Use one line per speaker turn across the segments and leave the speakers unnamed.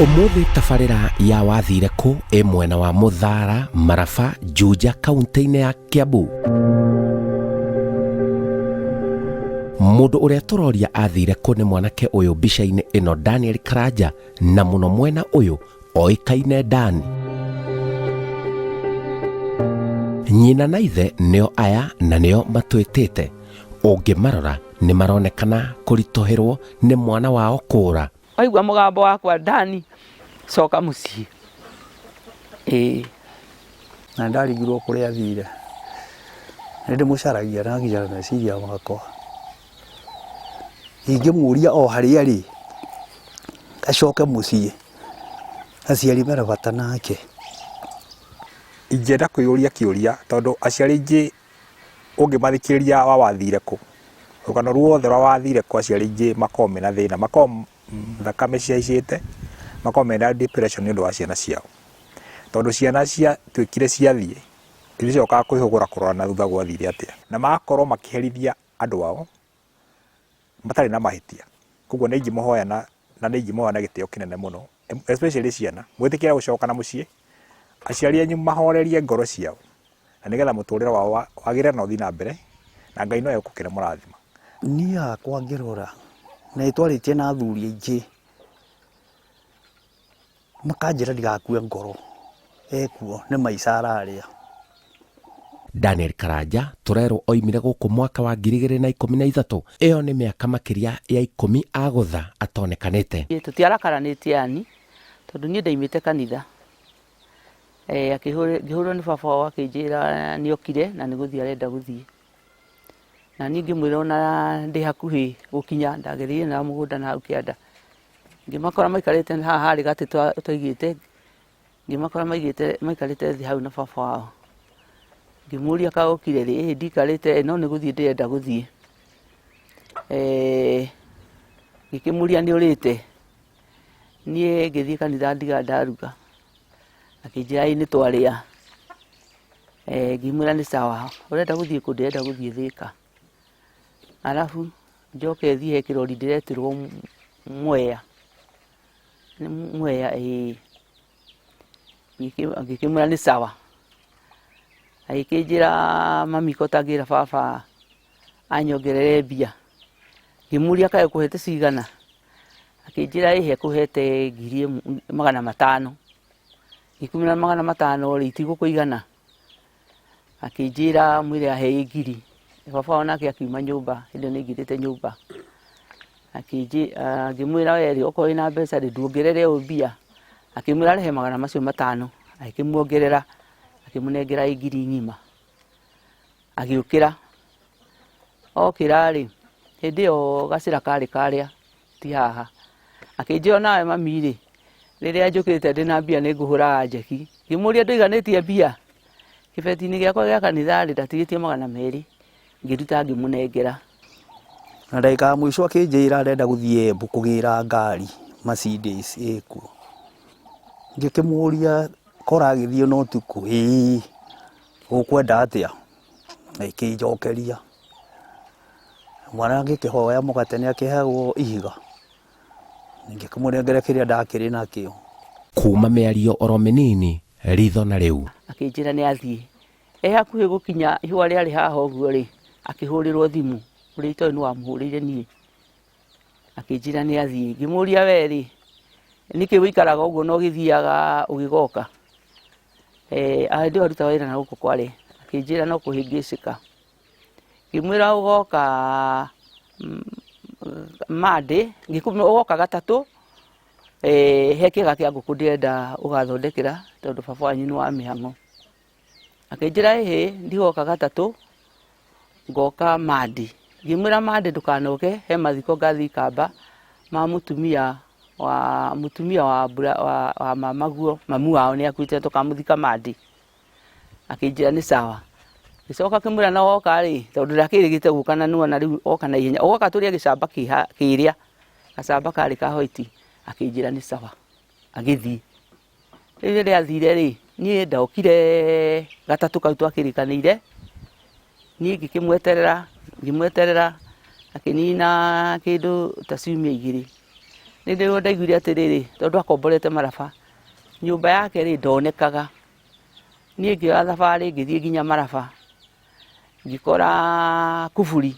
Ũmũthĩ tabarĩra ya wathire kũ ĩ mwena wa Mũthara, Maraba, Juja, kaunti-inĩ ya Kiambu. Mũndũ ũrĩa tũroria athire kũ nĩ mwanake ũyũ mbica-inĩ ĩno Daniel Karanja, na mũno mwena ũyũ oĩkaine Dani. Nyina na ithe nĩo aya na nĩo matwĩtĩte. Ũngĩmarora nĩ maronekana kũritũhĩrwo nĩ mwana wao kũũra.
Waigua mũgambo wakwa Dani, coka mũciĩ. Ĩĩ.
Na ndarigirwo kũrĩa athire. Nĩ ndĩmũcaragia na nginya meciria makwa. Ingĩmũria o harĩa arĩ, acoke mũciĩ, aciari mena bata nake.
Ingĩenda kwĩyũria kĩũria tondũ aciari aingĩ ũngĩmathikĩrĩria wa wathire kũ, rũgano ruothe rwa wathire kũ aciari aingĩ makoragwo mena thĩna, makoragwo thakame cihaicĩte, makoragwo mena depression nĩ ũndũ wa ciana ciao. Tondũ ciana ciatuĩkire ciathiĩ, iticokaga kwĩhũgũra kũrora na thutha gwathire atĩa. Na magakorwo makĩherithia andũ ao matarĩ na mahĩtia. Koguo nĩ ingĩmũhoya na na nĩ ingĩmũhoya na gĩtĩo kĩnene mũno, especially ciana, mwĩtĩkĩre gũcoka na mũciĩ, aciari anyu mahorerie ngoro ciao, na nĩgetha mũtũrĩre wao wagĩre na ũthiĩ na mbere, na Ngai no egũkĩmũrathima.
Niĩ hakwa ngĩrora, na nĩ twarĩtie na athuri aingĩ, makanjĩra ndigakue ngoro, ekuo nĩ maica ararĩa.
Daniel Karanja tũrerwo oimire gũkũ mwaka wa 2013. Ĩyo nĩ mĩaka makĩria ya ikũmi agũtha atonekanĩte.
Tũtiarakaranĩtie yani, tondũ niĩ ndaimĩte kanitha. Ngĩhũrĩrwo nĩ baba wao akĩnjĩra nĩ okire na nĩ gũthiĩ arenda gũthiĩ. Na niĩ ngĩmwĩra ona ndĩ hakuhĩ gũkinya, ndagereire na mũgũnda na hau kĩanda. Ngĩmakora maikarĩte haha harĩ gatĩ twaigĩte, ngĩmakora maigĩte maikarĩte thĩ hau na baba wao. Ngĩmũria kaĩ ũkire rĩ, ĩĩ ndikarĩte no nĩ gũthiĩ ndĩrenda gũthiĩ. Ngĩkĩmũria nĩ ũrĩte? Niĩ ngĩthiĩ kanitha ndiga ndaruga. Akĩnjĩra ĩĩ nĩ twarĩa. Ngĩmwĩra nĩ sawa, ũrenda gũthiĩ kũ? Ndĩrenda gũthiĩ Thĩka. Arabu njoke thiĩ he kĩrori ndĩretĩrwo Mwea. Nĩ Mwea ĩĩ. Ngĩkĩmwĩra nĩ sawa. Agĩkĩnjĩra mami ko tangĩra baba anyongerere mbia. Ngĩmũria kaĩ ũkũhete cigana? Akĩnjĩra ĩĩ ekũhete ngiri ĩmwe 500. Ngĩkĩmwĩra 500 rĩ itigũkũigana? Akĩnjĩra mwĩre ahe ĩ ngiri. Baba wao nake akiuma nyũmba, hĩndĩ ĩyo nĩ aingĩrĩte nyũmba. Ngĩmwĩra we rĩ, okorwo wĩna mbeca rĩ, nduongerere ũũ mbia. Akĩmwĩra arehe magana macio matano, agĩkĩmuongerera, akĩmũnengera ĩ ngiri ng'ima. Agĩũkĩra, okĩra rĩ, hĩndĩ ĩyo gacĩra karĩ karĩa ti haha. Akĩnjĩra onawe mami rĩ, rĩrĩa njũkĩte ndĩna mbia nĩ ngũhũraga njeki. Ngĩmũria ndũiganĩtie mbia? Kĩbeti-inĩ gĩakwa gĩa kanitha rĩ, ndatigĩtie 200, ngĩruta ngĩmũnengera.
Na ndagĩka ya mũico akĩnjĩra arenda gũthiĩ Embu kũgĩra ngari Mercedes ĩkuo. Ngĩkĩmũria ko ũragĩthiĩ na ũtukũ? Ĩĩ. Ũkwenda atĩa? Agĩkĩnjokeria. Mwana angĩkĩhoya mũgate nĩ akĩheagwo ihiga? Ngĩkĩmũnengera kĩrĩa ndakĩrĩ nakĩo.
Kuma mĩario oro mĩnini ritho na rĩu.
Akĩnjĩra nĩ athiĩ. E hakuhĩ gũkinya ihũa rĩarĩ haha ũguo rĩ, akĩhũrĩrwo thimũ, ũrĩa itoĩ nĩ wamũhũrĩire niĩ. Akĩnjĩra nĩ athiĩ. Ngĩmũria we rĩ, nĩkĩ ũikaraga ũguo na ũgĩthiaga ũgĩgoka? Hĩndĩ ĩyo arutaga wĩra na gũkũ Kwale. Akĩnjĩra no kũhĩngĩcĩka. Ngĩmwĩra ũgoka Monday, ũgoka gatatũ, he kĩga kĩa ngũkũ ndĩrenda ũgathondekera tondũ baba wanyu nĩ wa mĩhang'o. Akĩnjĩra ĩhĩ ndigoka gatatũ, ngoka Monday. Ngĩmwĩra Monday ndũkanoke he mathiko ngathiĩ Ikamba ma mũtumia wa mũtumia wa wa, wa mamaguo, mamu wao nĩ akuĩte tũkamũthika Monday. Akĩnjĩra nĩ sawa. Ngĩcoka ngĩmwĩra na woka rĩ, tondũ ndakĩrĩgĩte gũka na nĩwona rĩu oka na ihenya, ũgoka tũrĩe gĩcamba kĩrĩa, gacamba karĩ ka white. Akĩnjĩra nĩ sawa, agĩthiĩ. Rĩu rĩrĩa athire rĩ, niĩ ndokire gatatũ kau twakĩrĩkanĩire, niĩ ngĩkĩmweterera, ngĩmweterera, akĩnina kĩndũ ta ciumia igĩrĩ. Nĩ rĩo ndaiguire atĩrĩrĩ, tondũ akomborete Maraba, nyũmba yake rĩ ndonekaga. Niĩ ngĩoya thabarĩ ngĩthiĩ nginya Maraba, ngĩkora kuburi.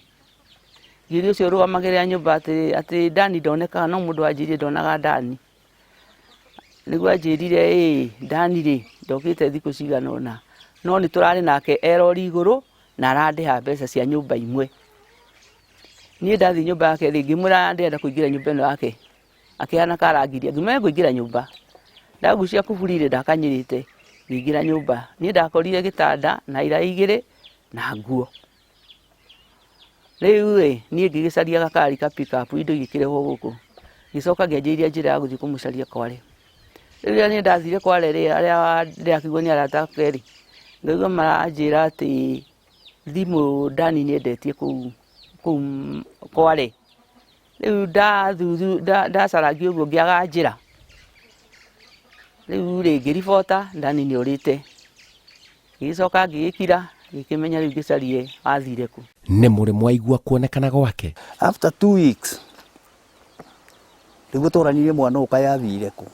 Ngĩũria ũcio ũrũgamagĩrĩra nyũmba atĩ Dani ndonekaga, no mũndũ wanjĩrire ndonaga Dani. Nĩguo anjĩrire ĩĩ Dani rĩ, ndokĩte thikũ cigana ũna, no nĩ tũrarĩ nake e rori igũrũ na arandĩha mbeca cia nyũmba imwe. Niĩ ndathiĩ nyũmba yake rĩ, ngĩmwĩra ndĩrenda kũingĩra nyũmba ĩno yake, akĩhana ka arangiria, ngĩmwĩra nĩngũingĩra nyũmba. Ndagucia kuburi rĩ, ndakanyĩrĩte, ngĩingĩra nyũmba. Niĩ ndakorire gĩtanda na iraĩ igĩrĩ na nguo. Rĩu rĩ, niĩ ngĩgĩcaria gakari ka pick up indo igĩkĩrehwo gũkũ, ngĩcoka ngĩanjĩrĩria njĩra ya gũthiĩ kũmũcaria Kwale. Rĩu rĩrĩa niĩ ndathire Kwale rĩ, arĩa ndĩrakĩigua nĩ arata ake rĩ, ngaigua maranjĩra atĩ thimũ Dani nĩ endetie kũu kũu Kwale. Rĩu ndacarangia ũguo ngĩaga njĩra, rĩu rĩ ngĩribota Dani nĩ orĩte. Ngĩgĩcoka ngĩgĩkira, ngĩkĩmenya rĩu ngĩcarie athire kũ.
Nĩ mũrĩ mwaigua kuonekana gwake?
After 2 weeks nĩguo twaranirie mwana ũyũ kaĩ athire kũ.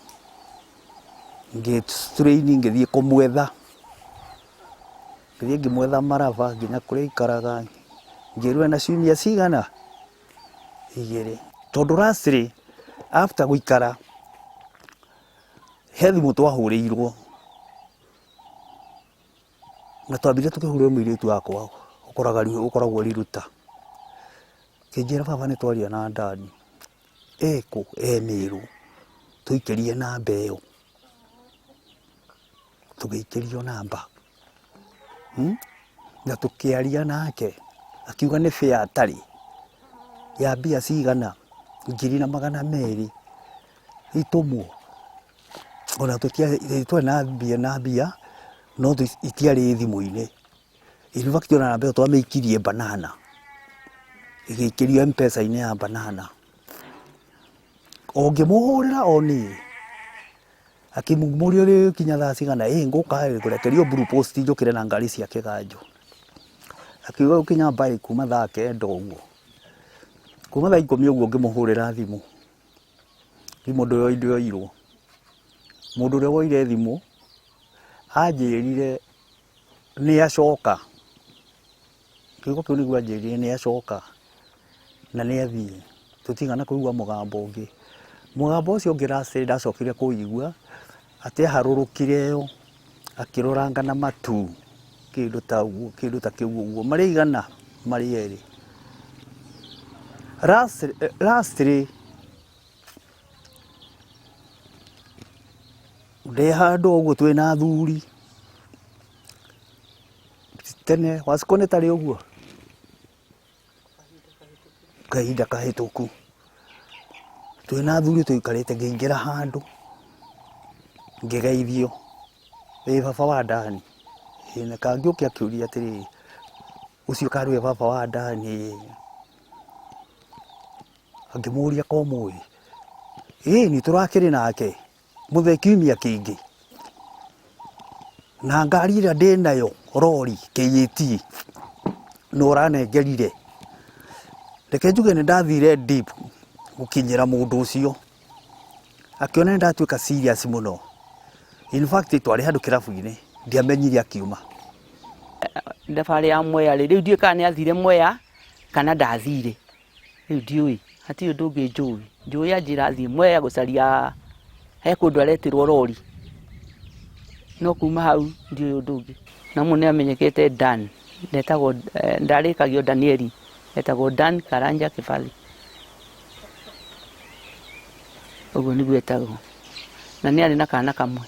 Ngĩ strain ngĩthiĩ kũmwetha, ngĩthiĩ ngĩmwetha Maraba nginya kũrĩa aikaraga, ngĩrwo ena ciumia cigana? Igĩrĩ. Tondũ lastly after gũikara he thimũ twahũrĩirwo na twambire tũkĩhũrĩrwo mũirĩtu wakwa ũkoragwo Riruta, akĩnjĩra baba nĩ twaria na Dani, e kũ? E Mĩrũ, tũikĩrie namba ĩyo, tũgĩikĩrio namba na tũkĩaria nake, akiuga nĩ fare atarĩ ya mbia cigana? 1200 itũmwo. Ona tũtiarĩ na mbia na mbia no itiarĩ thimũ-inĩ. In fact ona namba ĩyo twamĩikirie banana, ĩgĩikĩrio M-Pesa-inĩ ya banana. O ngĩmũhũrĩra o niĩ, akĩmũria ũrĩkinya thaa cigana, ĩ ngũka ngũrekerio blue post njũkĩre na ngari cia kĩganjo. Akiuga gũkinya mbaĩ kuma thaa kenda ũguo, kuma thaa 10 ũguo ngĩmũhũrĩra thimũ, thimũ ndĩoirwo. Mũndũ ũrĩa woire thimũ anjĩrire nĩ acoka, kiugo kĩu nĩguo anjĩrire nĩ acoka na nĩ athiĩ, tũtigana kũigua mũgambo ũngĩ. Mũgambo ũcio ũngĩ lastly ndacokire kũwũigua atĩ aharũrũkire ĩyo akĩroranga na matu kĩndũ ta ũguo, kĩndũ ta kĩu ũguo, marĩ aigana? Marĩ erĩ. Lastly ndĩ handũ ũguo twĩna athuri, tene Wacikũ nĩ tarĩ ũguo, kahinda kahĩtũku, twĩna athuri tũikarĩte ngĩingĩra handũ, ngĩgeithio, ĩ baba wa Dani, ĩ na kangĩ ũke akĩũria atĩrĩrĩ, ũcio karĩ we baba wa Dani ĩ, ngĩmũria ko mũĩ, ĩni tũrakĩrĩ nake mũthee kiumia kĩngĩ, na ngari ĩrĩa ndĩnayo rori KAT nĩ ũranengerire. Reke njuge nĩ ndathire deep gũkinyĩra mũndũ ũcio, akĩona nĩ ndatuĩka serious mũno. In fact twarĩ handũ kĩrabu-inĩ ndiamenyire akiuma.
Thabarĩ ya Mwea rĩ, rĩu ndiũĩ kana nĩ athire Mwea kana ndathire. Rĩu ndiũĩ, hatirĩ ũndũ ũngĩ njũĩ. Njũĩ anjĩra athiĩ Mwea gũcaria he kũndũ aretĩrwo rori. No kuma hau ndiũĩ ũndũ ũngĩ. Na ũmwe nĩ amenyekete Dan, ndetagwo, ndarĩkagio Danieli, etagwo Dan Karanja Kĩbathi. Ũguo nĩguo etagwo. Na nĩ arĩ na kana kamwe.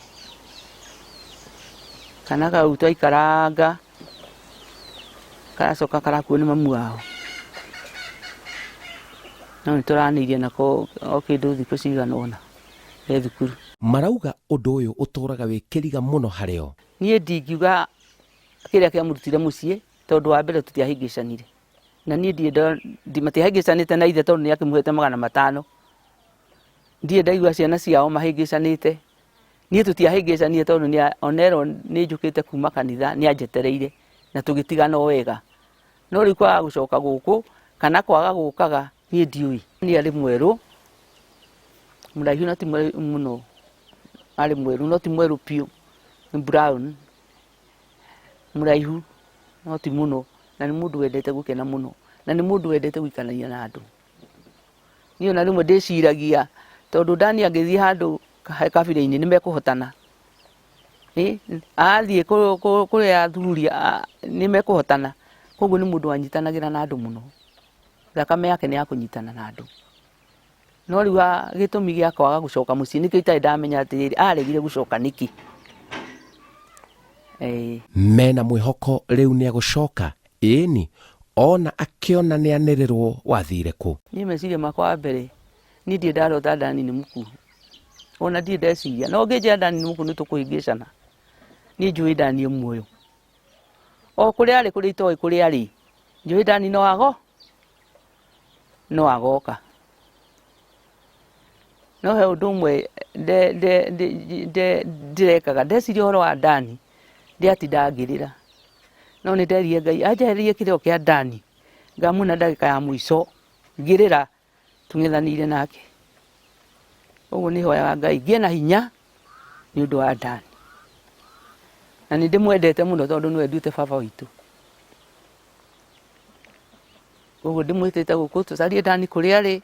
Kana kau twaikaranga karacoka karakuo nĩ mamu wao. No nĩ tũranĩirie nako o kĩndũ thikũ cigana ũna e thukuru.
Marauga ũndũ ũyũ ũtũraga wĩ kĩriga mũno harĩo.
Niĩ ndingiuga kĩrĩa kĩamũrutire mũciĩ tondũ wa mbere tũtiahĩngĩcanire. Na niĩ ndirĩ matiahĩngĩcanĩte na ithe tondũ nĩ akĩmũhete 500. Ndirĩ ndaigua ciana ciao mahĩngĩcanĩte. Niĩ tũtiahĩngĩcanire tondũ ona erwo nĩ njũkĩte kuma kanitha nĩ anjetereire na tũgĩtigana o wega. No rĩu kwaga gũcoka gũkũ kana kwaga gũkaga niĩ ndiũĩ. Niĩ arĩ mwerũ. Mũraihu no ti mũraihu mũno, arĩ mwerũ no ti mwerũ biũ, nĩ brown, mũraihu no ti mũno, na nĩ mũndũ wendete gũkena mũno, na nĩ mũndũ wendete gũikarania na andũ. Niĩ ona rĩmwe ndĩciragia tondũ Dani angĩthiĩ handũ kabira-inĩ nĩ mekũhotana. Athiĩ kũrĩ athuri nĩ mekũhotana. Koguo nĩ mũndũ wanyitanagĩra na andũ mũno. Thakame yake nĩ ya kũnyitana na andũ. No rĩu gĩtũmi gĩa kwaga gũcoka mũciĩ nĩkĩo itarĩ ndamenya atĩrĩrĩ, aregire gũcoka nĩkĩ. Ĩĩ.
Mena mwĩhoko rĩu nĩegũcoka, ĩĩni, ona akĩona nĩanĩrĩrwo wathire kũ?
Niĩ meciria makwa wa mbere, niĩ ndirĩ ndarota Dani nĩ mũkuũ. Ona ndirĩ ndeciria. Na ũngĩnjĩra Dani nĩ mũkuũ nĩ tũkũhĩngĩcana. Niĩ njũĩ Dani e muoyo. O kũrĩa arĩ kũrĩa itoĩ kũrĩa arĩ, njũĩ Dani no ago, no agoka. No he ũndũ ũmwe ndĩrekaga, ndeciria ũhoro wa Dani, ndiatindaga ngĩrĩra. No nĩ nderire Ngai anjehererie kĩrĩro kĩa Dani, ngamuona ndagĩka ya mũico ngĩrĩra tũng'ethanĩire nake. Ũguo nĩ hoyaga Ngai ngĩe na hinya nĩ ũndũ wa Dani. Na nĩ ndĩmwendete mũno tondũ nĩwe nduĩte baba witũ. Koguo ndĩmwĩtĩte gũkũ tũcarie Dani kũrĩa arĩ,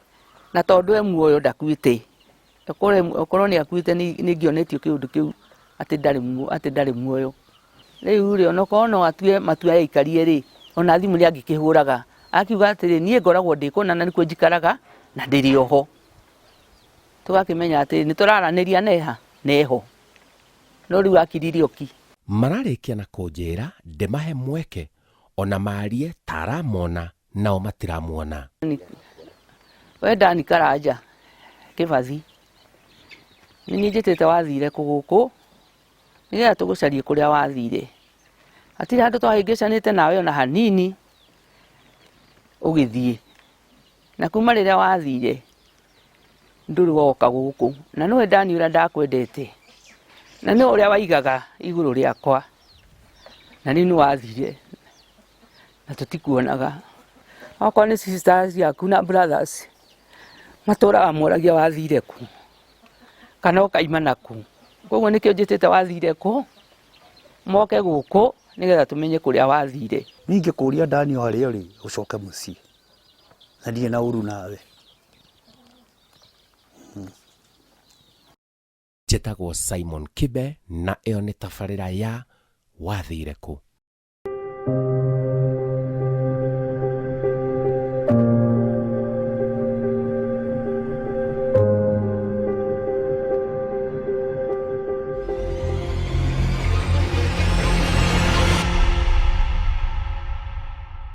na tondũ e muoyo ndakuĩte. Okorwo nĩ akuĩte nĩ ingĩonetio kĩũndũ kĩu atĩ ndarĩ atĩ ndarĩ muoyo. Rĩu rĩ, onokorwo no atue matua eikarie rĩ, ona thimũ nĩ angĩkĩhũraga, akiuga atĩrĩ, niĩ ngoragwo ndĩ kũna na nĩkuo njikaraga na ndĩrĩ o ho. Tũgakĩmenya atĩ nĩ tũraranĩria na eha? Na eho. No rĩu akirire o ki.
Mararĩkia na kũnjĩra ndĩmahe mweke ona marie ta aramona nao matiramuona.
We Dani Karanja Kĩbathi, nĩ niĩ njĩtĩte wathire kũ gũkũ nĩgetha tũgũcarie kũrĩa wathire. Hatirĩ handũ twahĩngĩcanĩte nawe ona hanini ũgĩthiĩ. Na kuma rĩrĩa wathire ndũrĩ woka gũkũ. Na nĩwe Dani ũrĩa ndakwendete na nĩwe ũrĩa waigaga igũrũ rĩakwa. Na rĩu nĩ wathire na tũtikuonaga. Okorwo nĩ sisters ciaku na brothers matũraga moragia wathire kũ kana ũkaima nakũ. Koguo nĩkĩo njĩtĩte wathire kũ moke gũkũ nĩgetha tũmenye kũrĩa wathire.
Niĩ ingĩkũria Dani o harĩa ũrĩ ũcoke mũciĩ na ndirĩ na ũru nawe.
Njĩtagwo Simon Kibe na ĩyo nĩ tabarĩra ya Wathire Kũ?